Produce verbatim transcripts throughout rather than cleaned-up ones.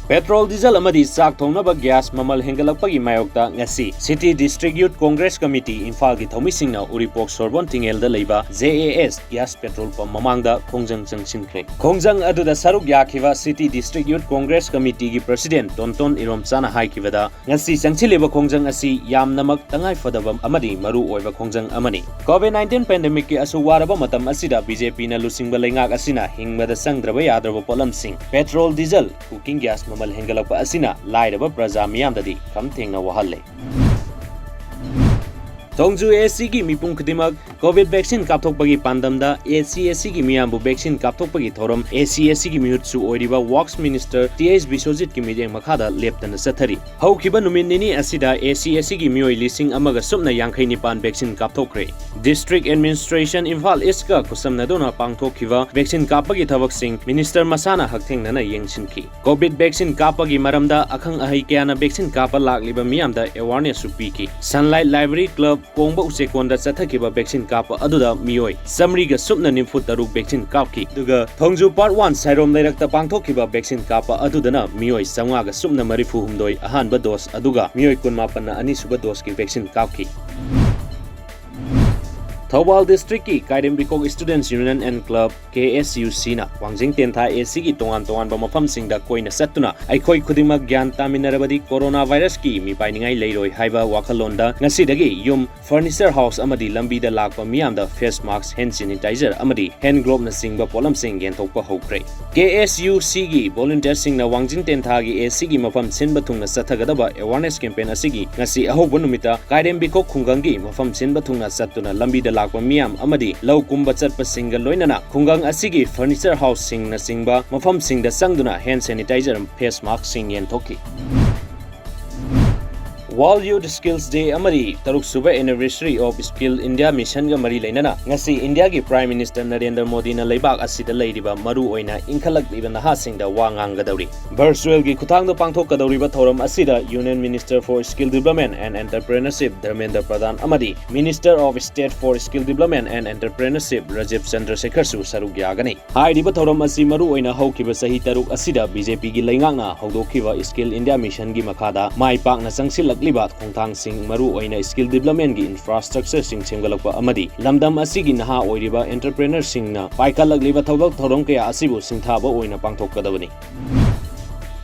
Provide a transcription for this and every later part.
Petrol, diesel ꯑꯃꯗꯤ ꯆꯥꯛ ꯊꯣꯡꯅꯕ ꯒ꯭ꯌꯥꯁ ꯃꯃꯜ ꯍꯦꯟꯒꯠꯂꯛꯄꯒꯤ ꯃꯥꯌꯣꯛꯇ ꯉꯁꯤ City District Youth Congress Committee ꯏꯝꯐꯥꯜꯒꯤ ꯊꯧꯃꯤꯁꯤꯡꯅ ꯎꯔꯤꯄꯣꯛ ꯁꯣꯔꯕꯣꯟ ꯊꯤꯡꯉꯦꯜꯗ ꯂꯩꯕ J A S gas petrol pump ꯃꯃꯥꯡꯗ ꯈꯣꯡꯖꯪ ꯆꯪꯁꯤꯟꯈ꯭ꯔꯦ꯫ ꯈꯣꯡꯖꯪ ꯑꯗꯨꯗ ꯁꯔꯨꯛ ꯌꯥꯈꯤꯕ City District Youth Congress Committeeꯒꯤ President ꯇꯣꯟꯇꯣꯟ ꯏꯔꯣꯝꯆꯥꯅ ꯍꯥꯏꯈꯤꯕꯗ, ꯉꯁꯤ ꯆꯪꯁꯤꯜꯂꯤꯕ ꯈꯣꯡꯖꯪ ꯑꯁꯤ ꯌꯥꯝꯅꯃꯛ ꯇꯉꯥꯏꯐꯗꯕ ꯑꯃꯗꯤ ꯃꯔꯨ ꯑꯣꯏꯕ ꯈꯣꯡꯖꯪ ꯑꯃꯅꯤ꯫ COVID nineteen pandemicꯀꯤ ꯑꯁꯨꯛ ꯋꯥꯔꯕ ꯃꯇꯝ ꯑꯁꯤꯗ B J Pꯅ ꯂꯨꯆꯤꯡꯕ ꯂꯩꯉꯥꯛ ꯑꯁꯤꯅ ꯍꯤꯡꯕꯗ ꯆꯪꯗ꯭ꯔꯕ ꯌꯥꯗ꯭ꯔꯕ ꯄꯣꯠꯂꯝꯁꯤꯡ, ꯄꯦꯇ꯭ꯔꯣꯜ, ꯗꯤꯖꯜ, cooking gas ꯃꯃꯜ ꯍꯦꯟꯒꯠꯂꯛꯄ ꯑꯁꯤꯅ ꯂꯥꯏꯔꯕ ꯄ꯭ꯔꯖꯥ ꯃꯤꯌꯥꯝꯗꯗꯤ ꯈꯝ ꯊꯦꯡꯅ ꯋꯥꯍꯜꯂꯦ꯫ ꯊꯣꯡꯖꯨ A Cꯒꯤ ꯃꯤꯄꯨꯝ ꯈꯨꯗꯤꯡꯃꯛ COVID vaccine ꯀꯥꯞꯊꯣꯛꯄꯒꯤ ꯄꯥꯟꯗꯝꯗ A C S Cꯒꯤ ꯃꯤꯌꯥꯝꯕꯨ vaccine ꯀꯥꯞꯊꯣꯛꯄꯒꯤ ꯊꯧꯔꯝ A C S Cꯒꯤ ꯃꯤꯍꯨꯠꯁꯨ ꯑꯣꯏꯔꯤꯕ Works Minister T H ꯕꯤꯁ꯭ꯋꯖꯤꯠꯀꯤ ꯃꯤꯠꯌꯦꯡ ꯃꯈꯥꯗ ꯂꯦꯞꯇꯅ ꯆꯠꯊꯔꯤ꯫ ꯍꯧꯈꯤꯕ ꯅꯨꯃꯤꯠ ꯅꯤꯅꯤ ꯑꯁꯤꯗ A C S Cꯒꯤ ꯃꯤꯑꯣꯏ ꯂꯤꯁꯤꯡ ꯑꯃꯒ ꯁꯨꯞꯅ ꯌꯥꯡꯈꯩ ꯅꯤꯄꯥꯟ vaccine ꯀꯥꯞꯊꯣꯛꯈ꯭ꯔꯦ꯫ District Administration Imphal Eastꯀ ꯈꯨꯠꯁꯝꯅꯗꯨꯅ ꯄꯥꯡꯊꯣꯛꯈꯤꯕ vaccine ꯀꯥꯞꯄꯒꯤ ꯊꯕꯛꯁꯤꯡ Minister ꯃꯁꯥꯅ ꯍꯛꯊꯦꯡꯅꯅ ꯌꯦꯡꯁꯤꯟꯈꯤ꯫ COVID vaccine ꯀꯥꯞꯄꯒꯤ ꯃꯔꯝꯗ ꯑꯈꯪ ꯑꯍꯩ ꯀꯌꯥꯅ vaccine ꯀꯥꯞꯄ ꯂꯥꯛꯂꯤꯕ ꯃꯤꯌꯥꯝꯗ awarenessꯁꯨ ꯄꯤꯈꯤ꯫ Sunlight Library Club ꯀꯣꯡꯕ ꯎꯆꯦꯛꯀꯣꯟꯗ ꯆꯠꯊꯈꯤꯕ vaccine ꯀꯥꯞꯄ ꯑꯗꯨꯗ ꯃꯤꯑꯣꯏ ꯆꯥꯃꯔꯤꯒ ꯁꯨꯞꯅ ꯅꯤꯐꯨ ꯇꯔꯨꯛ vaccine ꯀꯥꯞꯈꯤ꯫ ꯑꯗꯨꯒ ꯊꯣꯡꯖꯨ Part One ꯁꯥꯏꯔꯣꯝ ꯂꯩꯔꯛꯇ ꯄꯥꯡꯊꯣꯛꯈꯤꯕ vaccine ꯀꯥꯞꯄ ꯑꯗꯨꯗꯅ ꯃꯤꯑꯣꯏ ꯆꯥꯃꯉꯥꯒ ꯁꯨꯞꯅ ꯃꯔꯤꯐꯨ ꯍꯨꯝꯗꯣꯏ ꯑꯍꯥꯟꯕ dose ꯑꯗꯨꯒ ꯃꯤꯑꯣꯏ ꯀꯨꯟꯃꯥꯄꯟꯅ ꯑꯅꯤꯁꯨꯕ doseꯀꯤ vaccine ꯀꯥꯞꯈꯤ꯫ Thoubal Districtꯀꯤ ꯀꯥꯏꯔꯦꯝꯕꯤꯈꯣꯛ Students Union and Club, K S U Cꯅ ꯋꯥꯡꯖꯤꯡ ꯇꯦꯟꯊꯥ A Cꯒꯤ ꯇꯣꯉꯥꯟ ꯇꯣꯉꯥꯟꯕ ꯃꯐꯝꯁꯤꯡꯗ ꯀꯣꯏꯅ ꯆꯠꯇꯨꯅ ꯑꯩꯈꯣꯏ ꯈꯨꯗꯤꯡꯃꯛ ꯒ꯭ꯌꯥꯟ ꯇꯥꯃꯤꯟꯅꯔꯕꯗꯤ corona virusꯀꯤ ꯃꯤꯄꯥꯏꯅꯤꯡꯉꯥꯏ ꯂꯩꯔꯣꯏ ꯍꯥꯏꯕ ꯋꯥꯈꯜꯂꯣꯟꯗ ꯉꯁꯤꯗꯒꯤ ꯌꯨꯝ, furniture house ꯑꯃꯗꯤ ꯂꯝꯕꯤꯗ ꯂꯥꯛꯄ ꯃꯤꯌꯥꯝꯗ face mask, hand sanitizer ꯑꯃꯗꯤ hand gloveꯅꯆꯤꯡꯕ ꯄꯣꯠꯂꯝꯁꯤꯡ ꯌꯦꯟꯊꯣꯛꯄ ꯍꯧꯈ꯭ꯔꯦ꯫ K S U Cꯒꯤ volunteerꯁꯤꯡꯅ ꯋꯥꯡꯖꯤꯡ ꯇꯦꯟꯊꯥꯒꯤ A Cꯒꯤ ꯃꯐꯝ ꯁꯤꯟꯕ ꯊꯨꯡꯅ ꯆꯠꯊꯒꯗꯕ awareness campaign ꯑꯁꯤꯒꯤ ꯉꯁꯤ ꯑꯍꯧꯕ ꯅꯨꯃꯤꯠꯇ ꯀꯥꯏꯔꯦꯝꯕꯤꯈꯣꯛ ꯈꯨꯡꯒꯪꯒꯤ ꯃꯐꯝ ꯁꯤꯟꯕ ꯊꯨꯡꯅ ꯆꯠꯇꯨꯅ ꯂꯝꯕꯤꯗ ꯂꯥꯛꯄ ꯃꯤꯌꯥꯝ ꯑꯃꯗꯤ ꯂꯧ ꯀꯨꯝꯕ ꯆꯠꯄꯁꯤꯡꯒ ꯂꯣꯏꯅꯅ ꯈꯨꯡꯒꯪ ꯑꯁꯤꯒꯤ furniture houseꯁꯤꯡꯅꯆꯤꯡꯕ ꯃꯐꯝꯁꯤꯡꯗ ꯆꯪꯗꯨꯅ hand sanitizer, face maskꯁꯤꯡ ꯌꯦꯟꯊꯣꯛꯈꯤ꯫ World Youth Skills Day ꯑꯃꯗꯤ ꯇꯔꯨꯛ ꯁꯨꯕ Anniversary of Skill India Mission ꯒ ꯃꯔꯤ ꯂꯩꯅꯅ ꯉꯁꯤ ꯏꯟꯗꯤꯌꯥꯒꯤ Prime Minister ꯅꯔꯦꯟꯗ꯭ꯔ ꯃꯣꯗꯤꯅ ꯂꯩꯕꯥꯛ ꯑꯁꯤꯗ ꯂꯩꯔꯤꯕ ꯃꯔꯨ ꯑꯣꯏꯅ ꯏꯟꯈꯠꯂꯛꯂꯤꯕ ꯅꯍꯥꯁꯤꯡꯗ ꯋꯥ ꯉꯥꯡꯒꯗꯧꯔꯤ꯫ Virtual ꯒꯤ ꯈꯨꯠꯊꯥꯡꯗ ꯄꯥꯡꯊꯣꯛꯀꯗꯧꯔꯤꯕ ꯊꯧꯔꯝ ꯑꯁꯤꯗ Union Minister for Skill Development and Entrepreneurship Dharmendra ꯄ꯭ꯔꯙꯥꯟ ꯑꯃꯗꯤ Minister of State for Skill Development and Entrepreneurship Rajiv ꯆꯟꯗ꯭ꯔꯁꯦꯈꯔꯁꯨ ꯁꯔꯨꯛ ꯌꯥꯒꯅꯤ꯫ ꯍꯥꯏꯔꯤꯕ ꯊꯧꯔꯝ ꯑꯁꯤ ꯃꯔꯨ ꯑꯣꯏꯅ ꯍꯧꯈꯤꯕ ꯆꯍꯤ ꯇꯔꯨꯛ ꯑꯁꯤꯗ ꯕꯤ ꯖꯦ ꯄꯤꯒꯤ ꯂꯩꯉꯥꯛꯅ ꯍꯧꯗꯣꯛꯈꯤꯕ Skill India Mission ꯒꯤ ꯃꯈꯥꯗ ꯃꯥꯏ ꯄꯥꯛꯅ ꯆꯪꯁꯤꯜꯂꯛꯂꯤꯕ ꯈꯣꯡꯊꯥꯡꯁꯤꯡ, ꯃꯔꯨ ꯑꯣꯏꯅ skill development ꯒꯤ infrastructure ꯁꯤꯡ ꯁꯦꯝꯒꯠꯂꯛꯄ ꯑꯃꯗꯤ ꯂꯝꯗꯝ ꯑꯁꯤꯒꯤ ꯅꯍꯥ ꯑꯣꯏꯔꯤꯕ entrepreneur ꯁꯤꯡꯅ ꯄꯥꯏꯈꯠꯂꯛꯂꯤꯕ ꯊꯕꯛ ꯊꯧꯔꯝ ꯀꯌꯥ ꯑꯁꯤꯕꯨ ꯁꯤꯡꯊꯥꯕ ꯑꯣꯏꯅ ꯄꯥꯡꯊꯣꯛꯀꯗꯕꯅꯤ꯫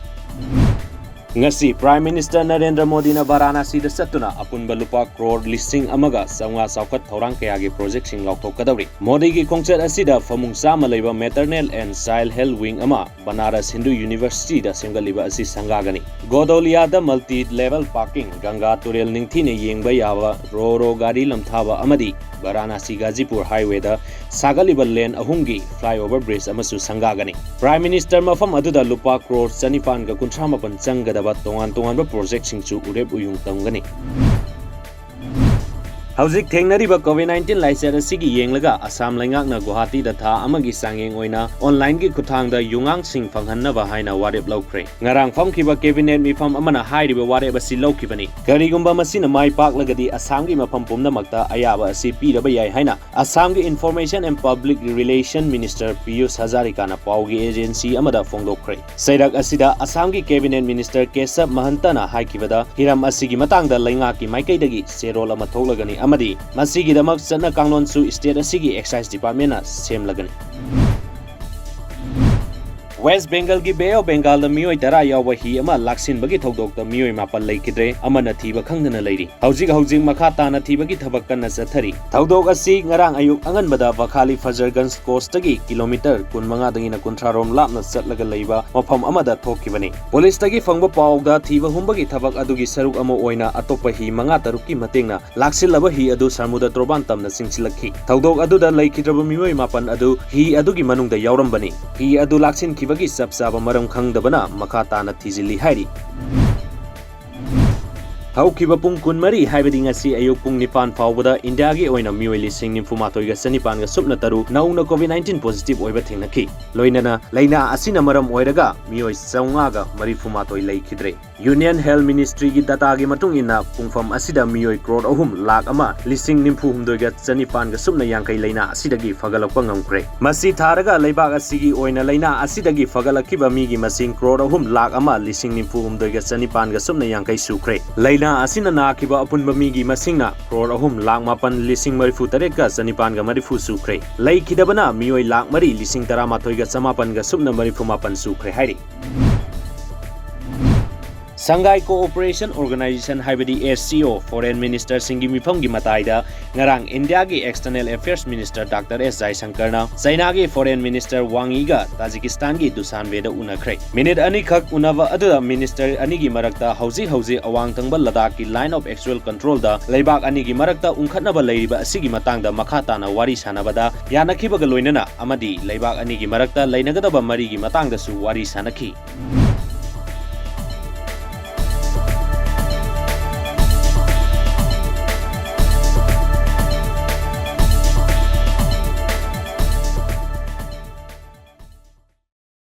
ꯉꯁꯤ Prime Minister ꯅꯔꯦꯟꯗ꯭ꯔ ꯃꯣꯗꯤꯅ ꯚꯥꯔꯥꯅꯥꯁꯤꯗ ꯆꯠꯇꯨꯅ ꯑꯄꯨꯟꯕ ꯂꯨꯄꯥ ꯀ꯭ꯔꯣꯔ ꯂꯤꯁꯤꯡ ꯑꯃꯒ ꯆꯥꯝꯃꯉꯥ ꯆꯥꯎꯈꯠ ꯊꯧꯔꯥꯡ ꯀꯌꯥꯒꯤ project ꯁꯤꯡ ꯂꯥꯎꯊꯣꯛꯀꯗꯧꯔꯤ꯫ ꯃꯣꯗꯤꯒꯤ ꯈꯣꯡꯆꯠ ꯑꯁꯤꯗ ꯐꯃꯨꯡ ꯆꯥꯝꯃ ꯂꯩꯕ Maternal and Child Health Wing ꯑꯃ Banaras Hindu University ꯗ ꯁꯦꯝꯒꯠꯂꯤꯕ ꯑꯁꯤ ꯁꯪꯒꯥꯒꯅꯤ꯫ ꯒꯣꯗꯣꯂꯤꯌꯥꯗ multi level parking, ꯒꯪꯒꯥ ꯇꯨꯔꯦꯜ ꯅꯤꯡꯊꯤꯅ ꯌꯦꯡꯕ ꯌꯥꯕ ꯔꯣ ꯔꯣ ꯒꯥꯔꯤ ꯂꯝꯊꯥꯕ ꯑꯃꯗꯤ ꯚꯥꯔꯥꯅꯥꯁꯤ ꯒꯥꯖꯤꯄꯨꯔ highway ꯗ ꯁꯥꯒꯠꯂꯤꯕ lane ꯑꯍꯨꯝꯒꯤ flyover bridge ꯑꯃꯁꯨ ꯁꯪꯒꯥꯒꯅꯤ꯫ Prime Minister ꯃꯐꯝ ꯑꯗꯨꯗ ꯂꯨꯄꯥ ꯀ꯭ꯔꯣꯔ ꯆꯅꯤꯄꯥꯟꯒ ꯀꯨꯟꯊ꯭ꯔꯥ ꯃꯥꯄꯟ ꯆꯪꯒꯗꯕ ꯇꯣꯉꯥꯟ ꯇꯣꯉꯥꯟꯕ project ꯁꯤꯡꯁꯨ ꯎꯔꯦꯞ ꯎꯌꯨꯡ ꯇꯝꯒꯅꯤ꯫ ꯍꯧꯖꯤꯛ ꯊꯦꯡꯅꯔꯤꯕ COVID nineteen ꯂꯥꯏꯆꯠ ꯑꯁꯤꯒꯤ ꯌꯦꯡꯂꯒ ꯑꯁꯥꯝ ꯂꯩꯉꯥꯛꯅ ꯒꯨꯋꯥꯍꯥꯇꯤꯗ ꯊꯥ ꯑꯃꯒꯤ ꯆꯥꯡꯌꯦꯡ ꯑꯣꯏꯅ online ꯒꯤ ꯈꯨꯠꯊꯥꯡꯗ ꯌꯨꯉꯥꯡꯁꯤꯡ ꯐꯪꯍꯟꯅꯕ ꯍꯥꯏꯅ ꯋꯥꯔꯦꯞ ꯂꯧꯈ꯭ꯔꯦ꯫ ꯉꯔꯥꯡ ꯐꯝꯈꯤꯕ cabinet ꯃꯤꯐꯝ ꯑꯃꯅ ꯍꯥꯏꯔꯤꯕ ꯋꯥꯔꯦꯞ ꯑꯁꯤ ꯂꯧꯈꯤꯕꯅꯤ꯫ ꯀꯔꯤꯒꯨꯝꯕ ꯃꯁꯤꯅ ꯃꯥꯏ ꯄꯥꯛꯂꯒꯗꯤ ꯑꯁꯥꯝꯒꯤ ꯃꯐꯝ ꯄꯨꯝꯅꯃꯛꯇ ꯑꯌꯥꯕ ꯑꯁꯤ ꯄꯤꯔꯕ ꯌꯥꯏ ꯍꯥꯏꯅ ꯑꯁꯥꯝꯒꯤ Information and Public Relation Minister Piyush ꯍꯖꯥꯔꯤꯀꯥꯅ ꯄꯥꯎꯒꯤ agency ꯑꯃꯗ ꯐꯣꯡꯗꯣꯛꯈ꯭ꯔꯦ꯫ ꯆꯩꯔꯛ ꯑꯁꯤꯗ ꯑꯁꯥꯝꯒꯤ cabinet minister ꯀꯦꯁꯕ ꯃꯍꯟꯇꯅ ꯍꯥꯏꯈꯤꯕꯗ, ꯍꯤꯔꯝ ꯑꯁꯤꯒꯤ ꯃꯇꯥꯡꯗ ꯂꯩꯉꯥꯛꯀꯤ ꯃꯥꯏꯀꯩꯗꯒꯤ ꯆꯦꯔꯣꯜ ꯑꯃ ꯊꯣꯛꯂꯒꯅꯤ ꯑꯃꯗꯤ ꯃꯁꯤꯒꯤꯗꯃꯛ ꯆꯠꯅ ꯀꯥꯡꯂꯣꯟꯁꯨ state ꯑꯁꯤꯒꯤ excise department ꯅ ꯁꯦꯝꯂꯒꯅꯤ꯫ West Bengal ꯒꯤ Bay of Bengal ꯗ ꯃꯤꯑꯣꯏ ꯇꯔꯥ ꯌꯥꯎꯕ ꯍꯤ ꯑꯃ ꯂꯥꯛꯁꯤꯟꯕꯒꯤ ꯊꯧꯗꯣꯛꯇ ꯃꯤꯑꯣꯏ ꯃꯥꯄꯟ ꯂꯩꯈꯤꯗ꯭ꯔꯦ, ꯑꯃꯅ ꯊꯤꯕ ꯈꯪꯗꯅ ꯂꯩꯔꯤ꯫ ꯍꯧꯖꯤꯛ ꯍꯧꯖꯤꯛ ꯃꯈꯥ ꯇꯥꯅ ꯊꯤꯕꯒꯤ ꯊꯕꯛ ꯀꯟꯅ ꯆꯠꯊꯔꯤ꯫ ꯊꯧꯗꯣꯛ ꯑꯁꯤ ꯉꯔꯥꯡ ꯑꯌꯨꯛ ꯑꯉꯟꯕꯗ ꯕꯈꯥꯂꯤ ꯐꯖꯔꯒꯟꯖ coast ꯇꯒꯤ kilometre ꯀꯨꯟꯃꯉꯥꯗꯒꯤꯅ ꯀꯨꯟꯊ꯭ꯔꯥ ꯔꯣꯝ ꯂꯥꯞꯅ ꯆꯠꯂꯒ ꯂꯩꯕ ꯃꯐꯝ ꯑꯃꯗ ꯊꯣꯛꯈꯤꯕꯅꯤ꯫ Police ꯇꯒꯤ ꯐꯪꯕ ꯄꯥꯎꯗ ꯊꯤꯕ ꯍꯨꯝꯕꯒꯤ ꯊꯕꯛ ꯑꯗꯨꯒꯤ ꯁꯔꯨꯛ ꯑꯃ ꯑꯣꯏꯅ ꯑꯇꯣꯞꯄ ꯍꯤ ꯃꯉꯥ ꯇꯔꯨꯛꯀꯤ ꯃꯇꯦꯡꯅ ꯂꯥꯛꯁꯤꯜꯂꯕ ꯍꯤ ꯑꯗꯨ ꯁꯃꯨꯗ꯭ꯔ ꯇꯣꯔꯕꯥꯟ ꯇꯝꯅ ꯆꯤꯡꯁꯤꯜꯂꯛꯈꯤ꯫ ꯊꯧꯗꯣꯛ ꯑꯗꯨꯗ ꯂꯩꯈꯤꯗ꯭ꯔꯕ ꯃꯤꯑꯣꯏ ꯃꯥꯄꯟ ꯑꯗꯨ ꯍꯤ ꯑꯗꯨꯒꯤ ꯃꯅꯨꯡꯗ ꯌꯥꯎꯔꯝꯕꯅꯤ꯫ ꯍꯤ ꯑꯗꯨ ꯂꯥꯛꯁꯤꯟꯈꯤꯕꯒꯤ ꯆꯞ ꯆꯥꯕ ꯃꯔꯝ ꯈꯪꯗꯕꯅ ꯃꯈꯥ ꯇꯥꯅ ꯊꯤꯖꯤꯜꯂꯤ ꯍꯥꯏꯔꯤ꯫ ꯍꯧꯈꯤꯕ ꯄꯨꯡ ꯀꯨꯟꯃꯔꯤ, ꯍꯥꯏꯕꯗꯤ ꯉꯁꯤ ꯑꯌꯨꯛ ꯄꯨꯡ ꯅꯤꯄꯥꯟ ꯐꯥꯎꯕꯗ ꯏꯟꯗꯤꯌꯥꯒꯤ ꯑꯣꯏꯅ ꯃꯤꯑꯣꯏ ꯂꯤꯁꯤꯡ ꯅꯤꯐꯨ ꯃꯥꯊꯣꯏꯒ ꯆꯅꯤꯄꯥꯟꯒ ꯁꯨꯞꯅ ꯇꯔꯨꯛ ꯅꯧꯅ COVID nineteen positive ꯑꯣꯏꯕ ꯊꯦꯡꯅꯈꯤ꯫ ꯂꯣꯏꯅꯅ ꯂꯥꯏꯅꯥ ꯑꯁꯤꯅ ꯃꯔꯝ ꯑꯣꯏꯔꯒ ꯃꯤꯑꯣꯏ ꯆꯥꯝꯃꯉꯥꯒ ꯃꯔꯤꯐꯨ ꯃꯥꯊꯣꯏ ꯂꯩꯈꯤꯗ꯭ꯔꯦ꯫ Union Health Ministryꯒꯤ dataꯒꯤ ꯃꯇꯨꯡ ꯏꯟꯅ, ꯄꯨꯡꯐꯝ ꯑꯁꯤꯗ ꯃꯤꯑꯣꯏ ꯀ꯭ꯔꯣꯔ ꯑꯍꯨꯝ ꯂꯥꯈ ꯑꯃ ꯂꯤꯁꯤꯡ ꯅꯤꯐꯨ ꯍꯨꯝꯗꯣꯏꯒ ꯆꯅꯤꯄꯥꯟꯒ ꯁꯨꯞꯅ ꯌꯥꯡꯈꯩ ꯂꯥꯏꯅꯥ ꯑꯁꯤꯗꯒꯤ ꯐꯒꯠꯂꯛꯄ ꯉꯝꯈ꯭ꯔꯦ꯫ ꯃꯁꯤ ꯊꯥꯔꯒ ꯂꯩꯕꯥꯛ ꯑꯁꯤꯒꯤ ꯑꯣꯏꯅ ꯂꯥꯏꯅꯥ ꯑꯁꯤꯗꯒꯤ ꯐꯒꯠꯂꯛꯈꯤꯕ ꯃꯤꯒꯤ ꯃꯁꯤꯡ ꯀ꯭ꯔꯣꯔ ꯑꯍꯨꯝ ꯂꯥꯈ ꯑꯃ ꯂꯤꯁꯤꯡ ꯅꯤꯐꯨ ꯍꯨꯝꯗꯣꯏꯒ ꯆꯅꯤꯄꯥꯟꯒ ꯁꯨꯞꯅ ꯌꯥꯡꯈꯩ ꯁꯨꯈ꯭ꯔꯦ꯫ ꯂꯥꯏꯅꯥ ꯑꯁꯤꯅ ꯅꯥꯈꯤꯕ ꯑꯄꯨꯟꯕ ꯃꯤꯒꯤ ꯃꯁꯤꯡꯅ ꯀ꯭ꯔꯣꯔ ꯑꯍꯨꯝ ꯂꯥꯈ ꯃꯥꯄꯟ ꯂꯤꯁꯤꯡ ꯃꯔꯤꯐꯨ ꯇꯔꯦꯠꯀ ꯆꯅꯤꯄꯥꯟꯒ ꯃꯔꯤꯐꯨ ꯁꯨꯈ꯭ꯔꯦ꯫ ꯂꯩꯈꯤꯗꯕꯅ ꯃꯤꯑꯣꯏ ꯂꯥꯈ ꯃꯔꯤ ꯂꯤꯁꯤꯡ ꯇꯔꯥꯃꯥꯊꯣꯏꯒ ꯆꯃꯥꯄꯟꯒ ꯁꯨꯞꯅ ꯃꯔꯤꯐꯨ ꯃꯥꯄꯟ ꯁꯨꯈ꯭ꯔꯦ ꯍꯥꯏꯔꯤ꯫ Shanghai Cooperation Organization, ꯍꯥꯏꯕꯗꯤ S C O, foreign ministerꯁꯤꯡꯒꯤ ꯃꯤꯐꯝꯒꯤ ꯃꯇꯥꯏꯗ ꯉꯔꯥꯡ ꯏꯟꯗꯤꯌꯥꯒꯤ External Affairs Minister Doctor S Jaishankarꯅ ꯆꯥꯏꯅꯥꯒꯤ foreign minister Wang Yiꯒ ꯇꯥꯖꯤꯀꯤꯁꯇꯥꯟꯒꯤ ꯗꯨꯁꯥꯟꯕꯦꯗ ꯎꯅꯈ꯭ꯔꯦ꯫ ꯃꯤꯅꯤꯠ ꯑꯅꯤꯈꯛ ꯎꯅꯕ ꯑꯗꯨꯗ minister ꯑꯅꯤꯒꯤ ꯃꯔꯛꯇ ꯍꯧꯖꯤꯛ ꯍꯧꯖꯤꯛ ꯑꯋꯥꯡ ꯊꯪꯕ ꯂꯗꯥꯈꯀꯤ Line of Actual Controlꯗ ꯂꯩꯕꯥꯛ ꯑꯅꯤꯒꯤ ꯃꯔꯛꯇ ꯎꯪꯈꯠꯅꯕ ꯂꯩꯔꯤꯕ ꯑꯁꯤꯒꯤ ꯃꯇꯥꯡꯗ ꯃꯈꯥ ꯇꯥꯅ ꯋꯥꯔꯤ ꯁꯥꯟꯅꯕꯗ ꯌꯥꯅꯈꯤꯕꯒ ꯂꯣꯏꯅꯅ ꯑꯃꯗꯤ ꯂꯩꯕꯥꯛ ꯑꯅꯤꯒꯤ ꯃꯔꯛꯇ ꯂꯩꯅꯒꯗꯕ ꯃꯔꯤꯒꯤ ꯃꯇꯥꯡꯗꯁꯨ ꯋꯥꯔꯤ ꯁꯥꯟꯅꯈꯤ꯫